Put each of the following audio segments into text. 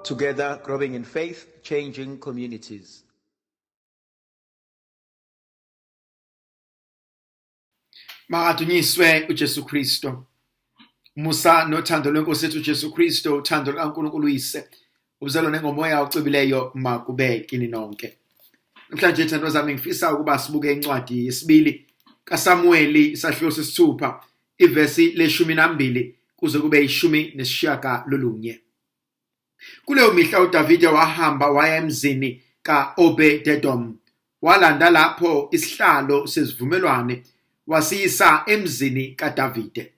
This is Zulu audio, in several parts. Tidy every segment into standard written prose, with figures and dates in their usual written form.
Together, growing in faith, changing communities. Makadunyiswe uJesu Kristu. Musa nothando lwenkosi yethu uJesu Kristu, uthando lukaNkulunkulu uyise, ubuzalwane ngomoya ocebileyo makube kini nonke. Namhlanje thando zami ngifisa ukuba sibuke incwadi yesibili kaSamuweli isahluko sesithupha ivesi leshumi nambili kuze kube 19. Kuleyo mihla uDavide wahamba waya emzini ka-Obededom, walanda lapho isihlalo sesivumelwane wasiyisa emzini kaDavide.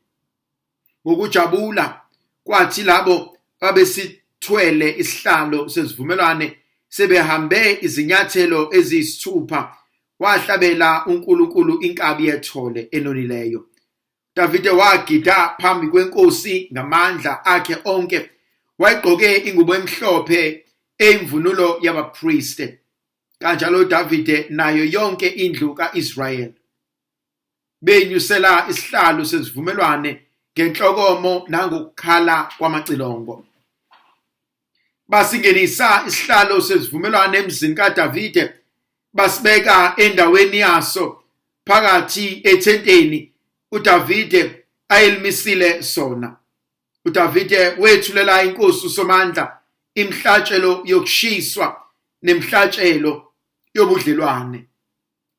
Ngokujabula kwathi labo babesithwele isihlalo sesivumelwane sebehambe izinyathelo eziyisithupha, wahlabela uNkulunkulu inkabi yethole enonileyo. Davide wagida phambi kwenkosi ngamandla akhe onke, wayegqoke ingubo emhlophe eyimvunulo yabapriste. Kanjalo uDavide nayo yonke indlu ka-Israyeli benyusela isihlalo sesivumelwane ngenhlokomo nangokukhala kwamacilongo. Basingenisa isihlalo sesivumelwane emzini kaDavide, basibeka endaweni yaso phakathi ethenteni uDavide ayelimisile sona. uDavide wethulela inkosi uSomandla imihlatshelo yokushiswa nemihlatshelo yobudlelwane.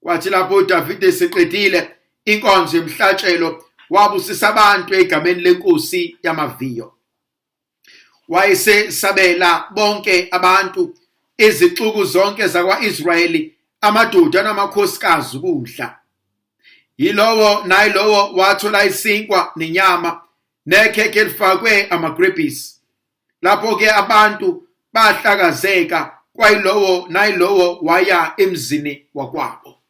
Kwathi lapho uDavide eseqedile inkonzo yemihlatshelo, wabusisa abantu egameni lenkosi yamaviyo. Wayesesabela bonke abantu, izixuku zonke zakwa-Israyeli, amadoda namakhosikazi ukudla. Yilowo nayilowo wathola isinkwa nenyama nekhekhe elifakwe amagrebhisi. Lapho-ke abantu bahlakazeka, kwayilowo nayilowo waya emzini wakwabo.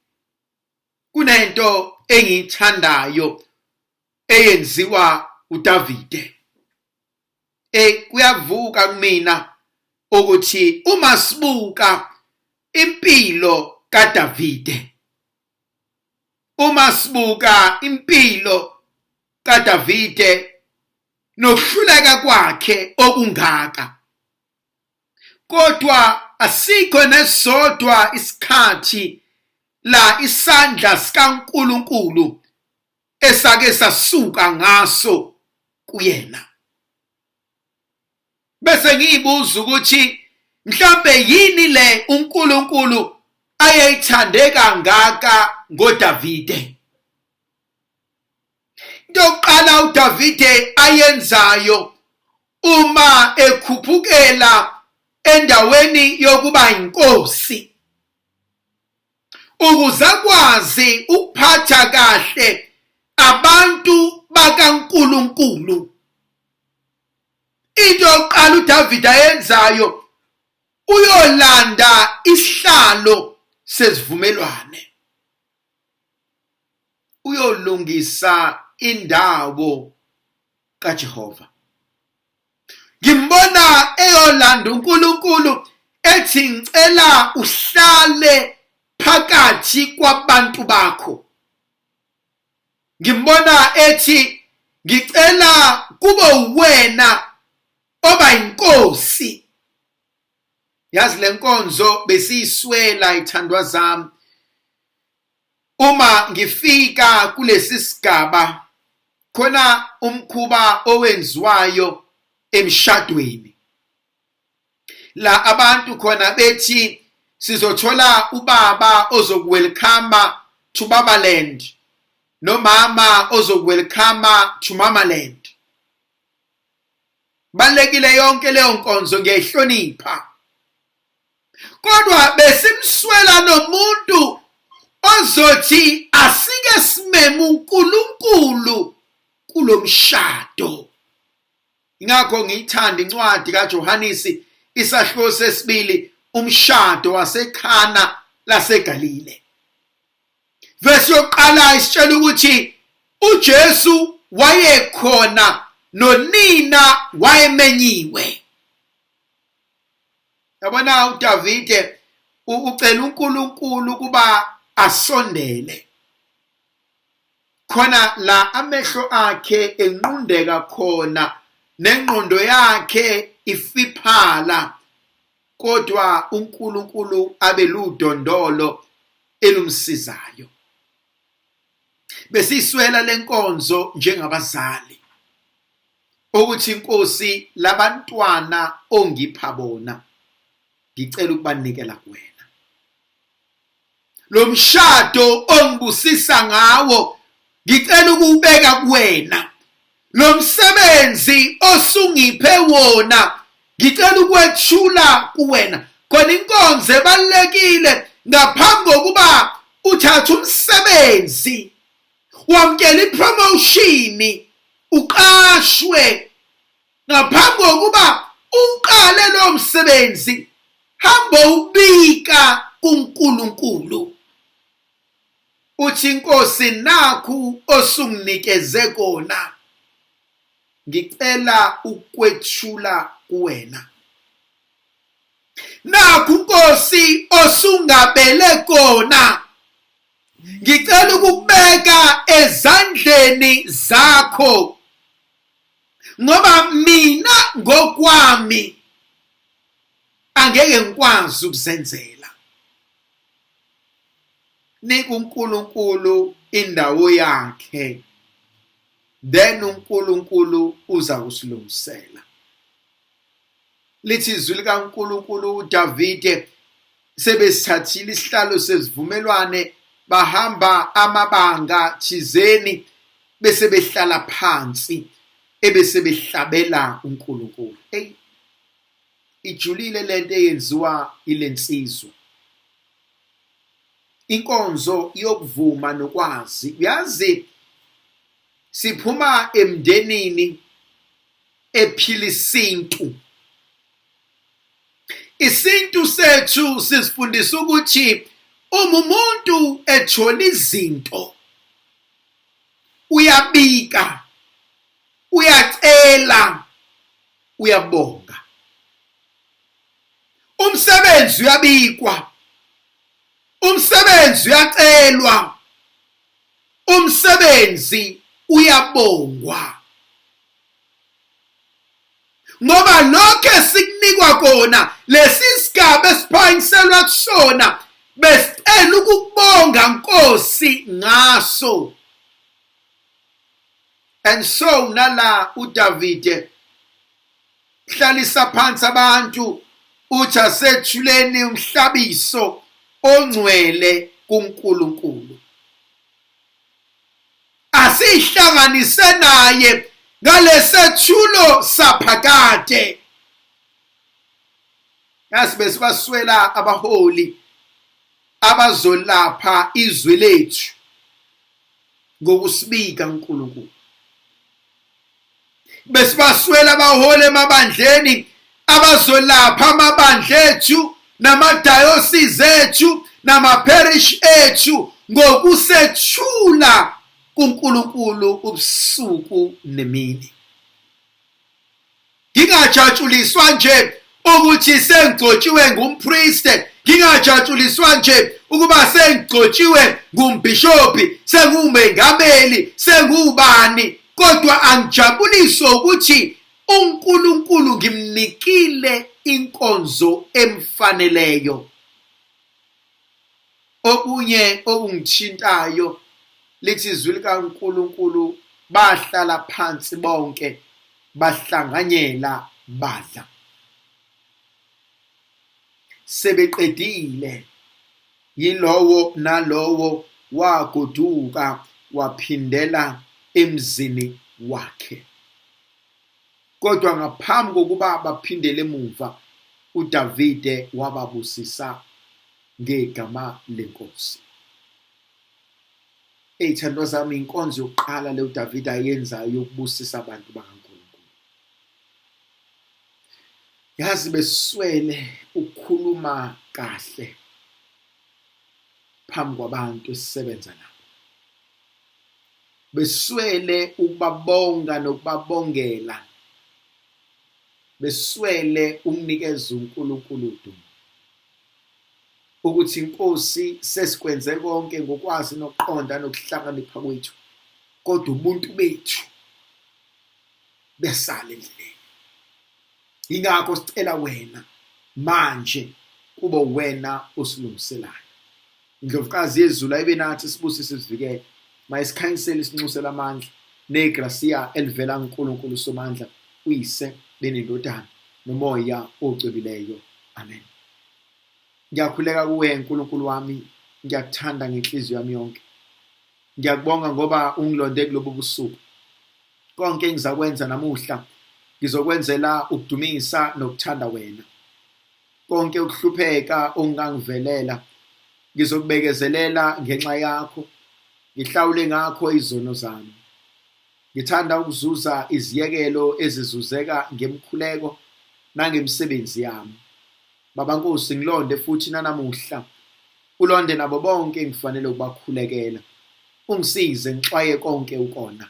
Kunento engiyithandayo eyenziwa uDavide. Kuyavuka kumina ukuthi uma sibuka impilo kaDavide, uma sibuka impilo kaDavide nokuhluleka kwakhe okungaka, kodwa asikho nesodwa isikhathi la isandla sikaNkulunkulu esake sasuka ngaso kuyena. Bese ngiyibuza ukuthi mhlambe yini le uNkulunkulu ayeyithande kangaka ngoDavide. Into yokuqala uDavide ayenzayo uma ekhuphukela endaweni yokuba inkosi, ukuze akwazi ukuphatha kahle abantu bakaNkulunkulu. Into yokuqala uDavid ayenzayo, uyolanda isihlalo sesivumelwane, uyolungisa indawo kaJehova. Ngimbona eyolanda uNkulunkulu ethi ngicela uhlale phakathi kwabantu bakho. Ngimbona ethi ngicela kube uwena oba inkosi. Yazi le nkonzo besiyiswela ithandwa zami. Uma ngifika kulesi sigaba khona umkhuba owenziwayo emshadweni la abantu khona bethi sizothola ubaba ozokuwelcome to Babaland nomama ozokuwelcome to Mamaland. Balekile yonke leyo nkonzo, ngiyayihlonipha, kodwa besimswela nomuntu ozothi asike simeme uNkulunkulu kulomshado. Ingakho ngiyithanda incwadi kaJohanisi isahluko sesibili, umshado waseKhana laseGalile. Verse yokuqala isitshela ukuthi uJesu wayekhona nonina wayemenyiwe. Yabona uDavide ucela uNkulunkulu ukuba asondele khona la amehlo akhe enqundeka khona Nengqondo yakhe ifiphala, kodwa uNkulunkulu abe ludondolo elumsizayo. Besiswela lenkonzo njengabazali ukuthi inkosi labantwana ongipha bona ngicela ukubanikela kuwena. Lo mshado ongibusisa ngawo ngicela ukuwubeka kuwena. Lo msebenzi osungiphe wona ngicela ukwethula kuwena. Khona inkonzo ebalulekile ngaphambi kokuba uthathe umsebenzi, wamukela ipromotion, uqashwe. Ngaphambi kokuba uqale lo msebenzi, hamba ubika kuNkulunkulu, uthi inkosi nakhu osunginikeze kona, ngicela ukwethula kuwena. Nakhu Nkosi osungabele kona, ngicela ukubeka ezandleni zakho, ngoba mina ngokwami angeke ngikwazi ukuzenzela. Nika uNkulunkulu indawo yakhe, then uNkulunkulu uza kusilungisela. Lithi izwi likaNkulunkulu uDavide sebesithathile isihlalo sesivumelwane, bahamba amabanga thizeni, bese behlala phansi, ebese behlabela uNkulunkulu. Ey, ijulile lento eyenziwa ilensizwa. Inkonzo yokuvuma nokwazi. Uyazi, siphuma emndenini ephila isintu. Isintu sethu sisifundisa ukuthi uma umuntu ethola izinto uyabika, uyacela, uyabonga. Umsebenzi uyabikwa, umsebenzi uyacelwa, umsebenzi uyabongwa. Ngoba lokho esikunikwa kona, lesi sigaba esiphanyiselwa kusona, besicela ukukubonga Nkosi ngaso. And so nala uDavide hlalisa phansi abantu, uthi asethuleni umhlabiso ongcwele kuNkulunkulu, asihlanganise naye ngalesethulo saphakade. Yazi besibaswela abaholi abazolapha izwe lethu ngokusibika uNkulunkulu. Besibaswela abaholi emabandleni abazolapha amabandla ethu namadayosisi ethu namapherish ethu ngokusethula kuNkulunkulu ubusuku nemini. Ngingajatshuliswa nje ukuthi sengigcotshiwe ngumpriste, ngingajatshuliswa nje ukuba sengigcotshiwe ngumbhishobhi, sengumengameli, sengubani, kodwa angijabuliswe ukuthi uNkulunkulu ngimnikile inkonzo emfaneleyo. Okunye okungithintayo, lithi izwi likaNkulunkulu bahlala phansi bonke bahlanganyela badla. Sebeqedile, yilowo nalowo wagoduka waphindela emzini wakhe. Kodwa ngaphambi kokuba baphindele emuva, uDavide wababusisa ngegama lenkosi. Ey'thandwa zami, inkonzo yokuqala le uDavide ayenzayo yokubusisa abantu bakaNkulunkulu. Yazi beswele ukukhuluma kahle phambi kwabantu esisebenza nabo. Beswele ukubabonga nokubabongela. Beswele ukunikeza uNkulunkulu udumo. Ukuthi inkosi sesikwenze konke ngokwazi nokuqonda nokuhlakanipha kwethu, kodwa ubuntu bethu Besala endleleni. Yingakho sicela wena manje kube wena osilungiselayo. Indlovukazi yezulu ayibe nathi sibusise sivikele. Mayisikhanyisele isinxusela amandla negrasiya elivela kuNkulunkulu Somandla uyise benendodana nomoya ocwebileyo. Amen. Ngiyakhuleka kuwe Nkulunkulu wami, ngiyakuthanda ngenhliziyo yami yonke. Ngiyakubonga ngoba ungilonde kulobu busuku. Konke engizakwenza namuhla ngizokwenzela ukudumisa nokuthanda wena. Konke ukuhlupheka okungangivelela ngizokubekezelela ngenxa yakho, ngihlawule ngakho izono zami. Ngithanda ukuzuza iziyekelo ezizuzeka ngemikhuleko nangemisebenzi yami. Baba Nkosi, ngilonde futhi nanamuhla, ulonde nabo bonke engifanele ukubakhulekela. Ungisize ngixwaye konke ukona.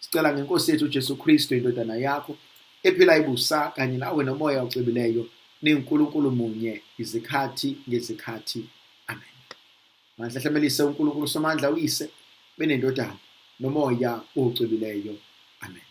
Sicela ngeNkosi yethu uJesu Kristu indodana yakho ephila ibusa kanye nawe nomoya ocwebileyo ninguNkulunkulu munye izikhathi ngezikhathi. Amen. Manhlahlamelise uNkulunkulu Somandla uyise benendodana nomoya ocwebileyo. Amen.